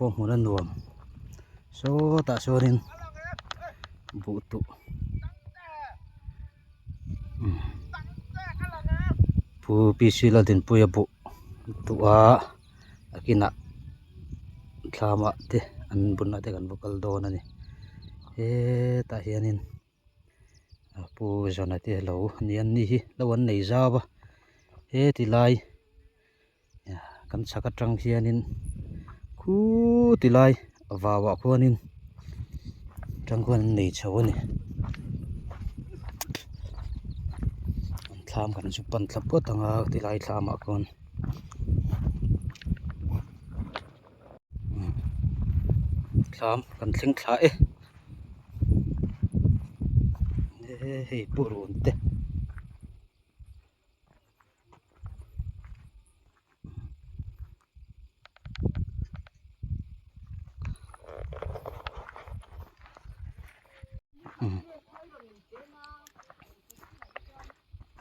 Pawh hmun a nuam sawtah chuanin buh tuh pu PC Laldinpuia buh tuh a a kinah thlamah te an bunah te kan va kal dawn a ni hetah hianin pu Zana te lo ni an ni hi lo an nei zau a heti lai. Kan chhak atang hianin khuuu ti lai vau ah khuanin tang khuan an nei chho a ni an thlam kan chu pan thla phawt ang a ti lai thlam ah khuan thlam kan thleng thla e hei purun te.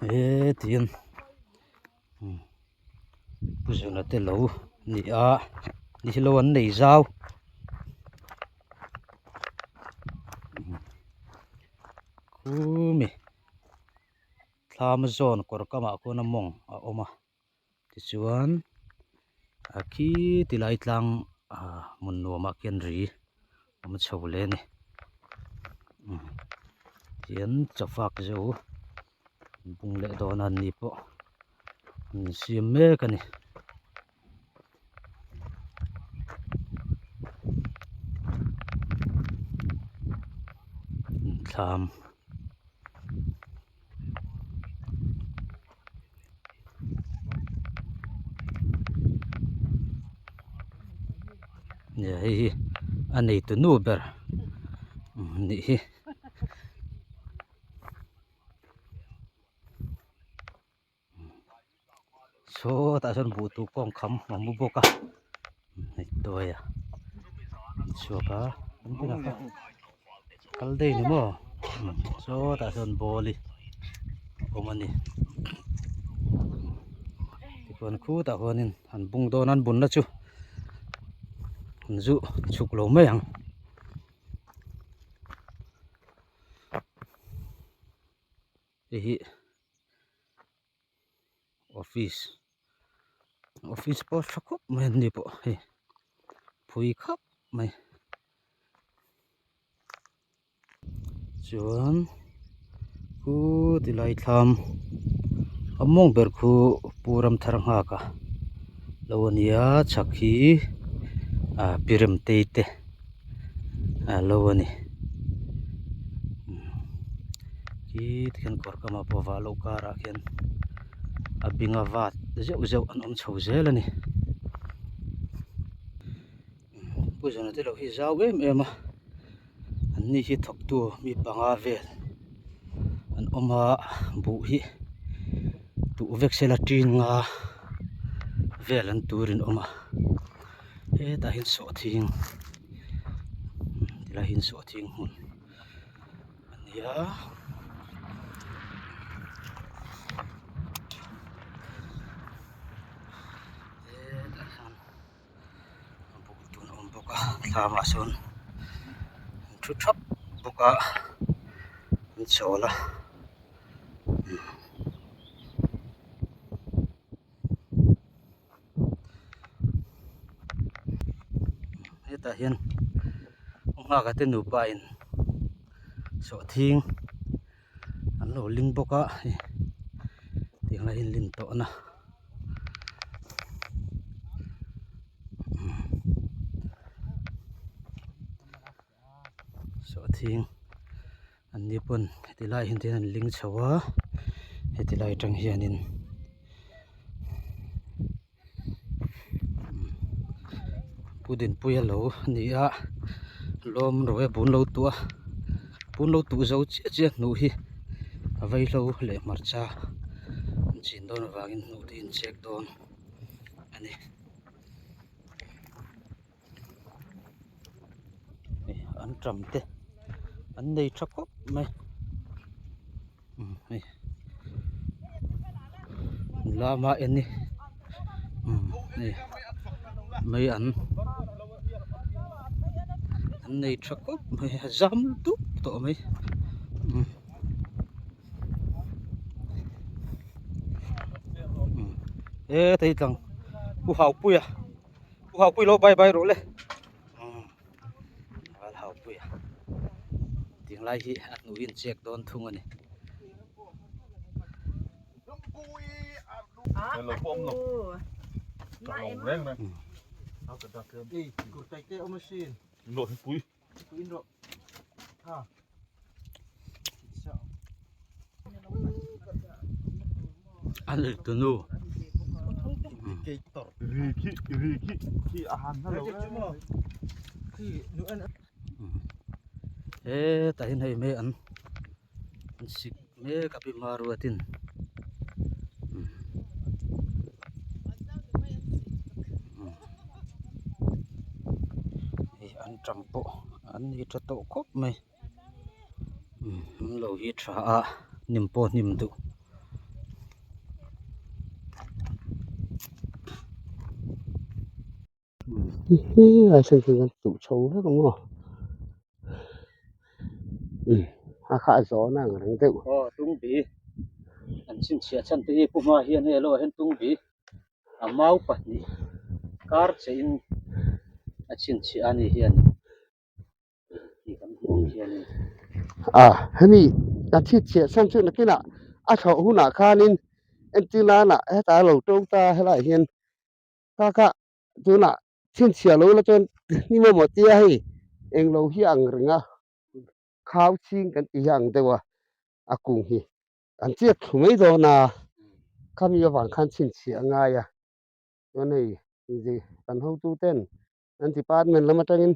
He tiin pu zuna te lo ni a ni hi lo an nei zau khumi. Thlam zawn kawr kamah khuan a mawng a awm a tichuan a khi ti lai tlang ah hmun nuamah khian ri a awm chho hle a ni tihian chawfak zo bung leh dawn a an ni pawh an siam mek a ni. Thlam hei hi a neitu nu ber nih hi. Sawtah sawn buh tuh kawng kham a mu bawk a hei tuai a an chhuak a an bulah khan kal daih ni maw sawtah sawn ball hi a awm a ni tichuan khutah khuanin an bung dawn a an bunna chu an zu chhuk lo mai ang. Hei hi office office pawh tha khawp mai an ni pawh hei phui khap mai chuan khu ti lai thlam a mawng ber khu pu ram thar nghak a lo a nia chhak hi ah pirem tei te. a lo a ni khi tikhian kawr kamah pawh vah loh karah khian a bing a vat zeuh zeuh an awm chho zel a ni pawizawna te lo hi zau em em a an ni hi thawktu mi panga vel an awm a buh hi tuh vek sela tin nga vel an turin awm a. Hetah hian sawhthing tilai hian sawhthing hmun a ni a hetah hian buk tun a awm bawk a thlamah sawn an thu thap bawk a an chawl a. Hetah hian nghaka te nupa in sawhthing an lo ling bawk a hei tiang lai hian lin tawh na sawhthing an ni pawn heti lai hian an ling chho a heti lai atang hianin Pu Dinpuia lo a ni a lawm rawh e bun lo tuh a bun lo tuh zo chiah chiah hnuh hi a vaihlo leh hmarcha an chin dawn avangin hnuh te hi an chek dawn a ni. An ṭam te an nei ṭha khawp mai hei lama en hi hei mai an. An nei tha khawp mai a zam dup tawh mai umm he tei tlang pu Haupuia pu Haupui lo bye bye rawh le umm val Haupuia tinglai hi a hnuh in check dawn thung a ni. A nei tunu hetah hian hei mai an an sik mek a pi maruatin hei an tang pawh an ni tha tawh khawp mai an lo hi tha a hnim pawh hnim duh. Helai chu chho vek ang aw a kha a zawn ang reng deuh. Aw tungbi an chhinchhiah chhan te hi pu hma hian hei alo ah hian tungbi a mau pahnih kar che in a chhinchhiah a ni hian tih kan hmuh ang hianin. A hemi a chhinchhiah chhan chu nakinah a thlawh hunah khanin entir nanah hetah a lo to ta helaiah hian kaka tunah chhinchhiah lo la chuan ni maw tia hei englo hi a ang reng a khau chhing kan tih hi a ang deuh a a kung hi an chiat thlu mai dawn a khami avang khan chhinchhiah a ngai a chuan hei kan hotu ten an department lam atangin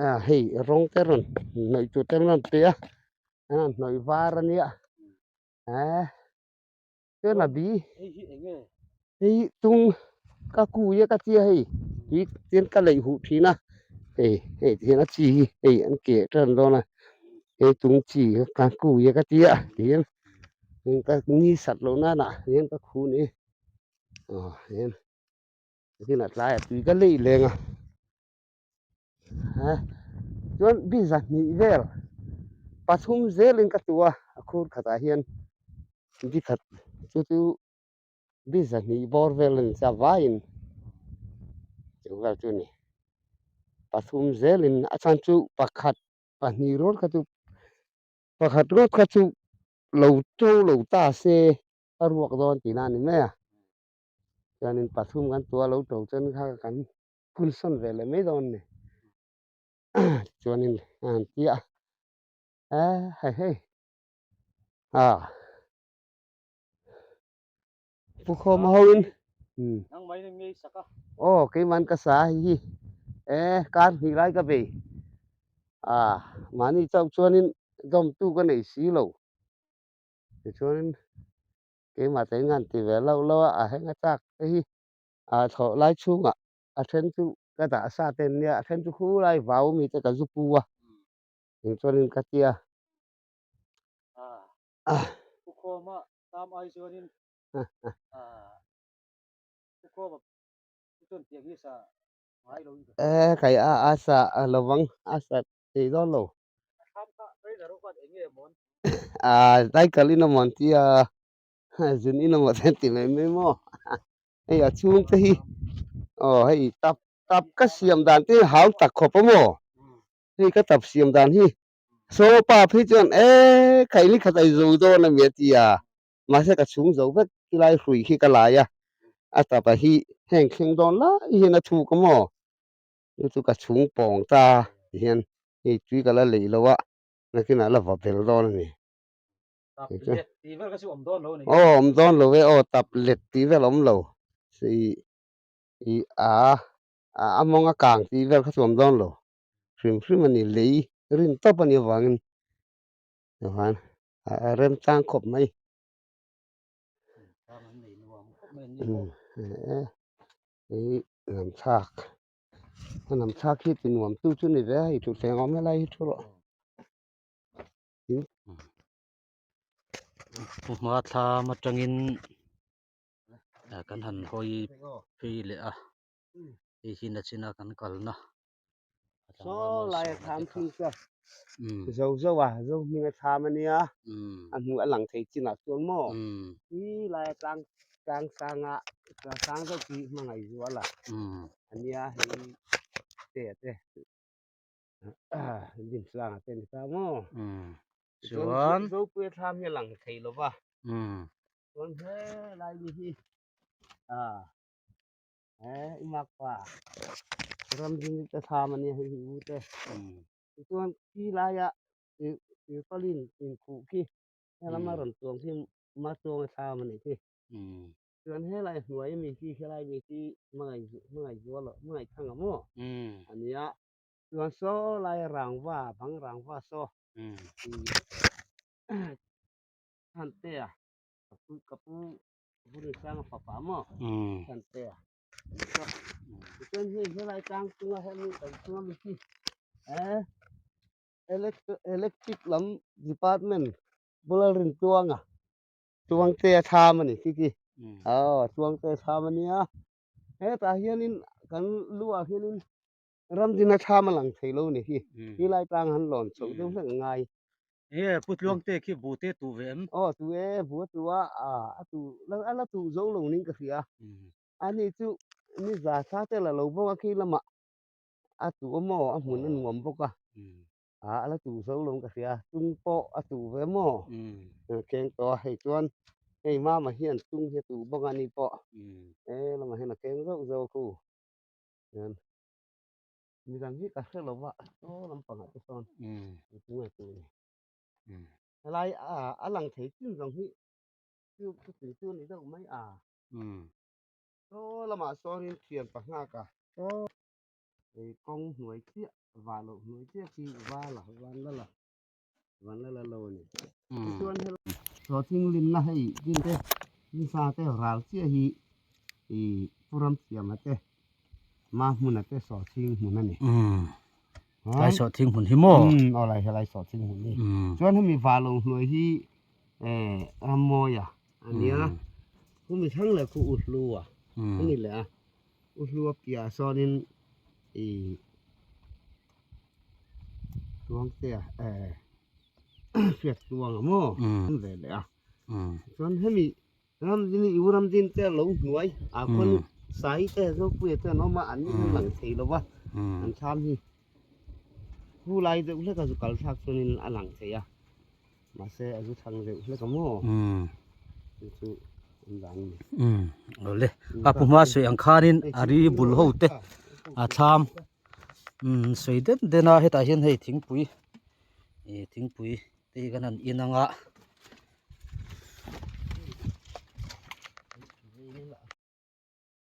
ah hei rawng te rawn hnawih tur te an rawn pe a an rawn hnawih var a nia eh. Chuan a bi hei tung ka kui a ka tia hei tui chuan ka leih huh thin a hei hei ti hian a chi hi hei an keh tan dawn a hei tung chi ka kui a ka tia ti hian ka ni sat loh nan ah hian ka khu ni aw hian tinah tlaiah tui ka leih leng a ha chuan bi zahnih vel pathum zelin ka tu a a khur khatah hian bi khat chu chu bi zahnih bawr vel a ni che a vaiin chu vel chu a ni pathum zelin a chhan chu pakhat pahnih rual kha chu pakhat rual kha chu lo to lo ta se a ruak dawn tihna a ni mai a chuanin pathum kan tua lo to chuan kha kan. Phun sawn ve leh mai dawn ni chuanin a han ti a eh hei hei a pu khawm ho in aw keimah ka sa hei hi eh kar hnih lai ka bei a mahni chauh chuanin dawmtu ka nei si lo tichuanin keimah te in han ti ve loh loh a a heng a chak te hi. A thlawh lai chhungah a then chu ka dah sa te an nia, a then chu khulai vau mi te ka zu pu a, eng chuanin ka tia. A pu khawma tam ai chuanin pu khawma chu chuan tiang hi sa ngai lo in ka E kai a a sa lovang a sa thei dawn lo. A thlam kha trainer ho khan eng nge mawn? A cycle in a mawn tia. Zun in emaw te ti mai mai maw hei a chhung te hi aw hei tap tap ka siam dan te hi hau tak khawp a maw hei ka tap siam dan hi saw pa phei chuan e khaini khat a zo dawn a mi a ti a mahse ka chhung zo vek chulai hrui khi ka lai a a tap a hi heng thleng dawn lai hian a thuk a maw chu chu ka chhung pawng ta ti hian hei tui ka la leih lo a nakinah la va bel dawn a ni. Tap let tih vel kha chu awm dawn lo a ni. Aw awm dawn lo e aw tap let tih vel awm lo i i a a mawng a kang tih vel kha chu awm dawn lo hrim hrim a ni lei rin tawp a nih avangin chuan a remchang khawp mai. I lamthlak a lamthlak hi ti nuam tu chu ni ve a hei thutthleng awm helai hi thu rawh. Pu hma thlam atangin kan han hawi phei leh a hei hi nachina kan kalna. Saw laia thlam thung chu zo zo a, zo hminga thlam a nia, a hmu a lang thei chinah chuan maw hi laia tlang tlang sanga tlang sang deuh khi hmangaih zual a a nia hei te a te Dimsanga te ni ta maw chuan Zopuia thlam hi a lang thei lo va chuan helai ni hi ah. Eh, i mak pa. Ram ding te thlam ania hei hi u te. Tichuan khi laia tirpalin inkhuh khi helama rawn tuang khi ma tuanga thlam a nih khi. Chuan helai hnuai ami khi helai mi khi hmangaih hmangaih zual loh hmangaih thang ang maw a nia. Chuan saw laia rangva bang rangva saw Thantea ka pu ka pu Vurinsanga fapa maw Thantea tichuan hei helai tlang chunga hemi kan chunga mi hi eh electric lam department bula rin tuanga Tuangtea thlam a ni khi khi aw Tuangtea thlam a nia hetah hianin kan luah hianin Ramdina thlam a lang thei lo ni hi helai tlang han lawn chhoh deuh hlek a ngai. Nge Pu Tluangte khi bu te tuh ve em? Aw tu e, bu a tu a, a tu a la tuh zo lo ning ka hria. Ani chu ni za thla te la lo bawk a khi lamah a tuh a maw a hmun a nuam bawk a, a la tuh zo lo ka hria. Tung pawh a tuh ve maw keng tawh a, hei chuan hei mama hian tung hi a tuh bawk a ni pawh e lamah hian a keng zauh zauh a khu. Hian midang hi ka hre lo va saw lampangah te sawn tunge tur ni helai a lang thei chin zawng hi chu chuti chu a ni deuh mai a saw lamah sawnin thian panghak a hei kawng hnuai chiah vah loh hnuai chiah khi val a van la la van la la lo a ni tichuan helai sawhthing limna hei din te nisa te ral chiah hi ih pu ram thiam a te ma hmun a te sawhthing hmun a ni lai sawhthing hmun hi maw aw lai helai sawhthing hmun hi chuan hemi valo hnuai hi eh rammawi a ania humi thlang leh khu u hlu a ani leh a u hlu a piahah sawnin ih Tluangtea eh hriat tluang a maw an ve leh a chuan hemi Ramdin i u Ramdin te a lo hnuai ah khuan Sai te Zopuia te an awm a an ni lang thei lo va an thlam hi hu lai deuh hlek a zu kal thlak chuanin a lang thei a mahse a zu thlang deuh hlek a maw chu chu an dan a ni. Awle a pu hma sawi ang khanin a ri bul ho te a thlam sawi den den a hetah hian hei thingpui ih thingpui te hi kan han in ang a.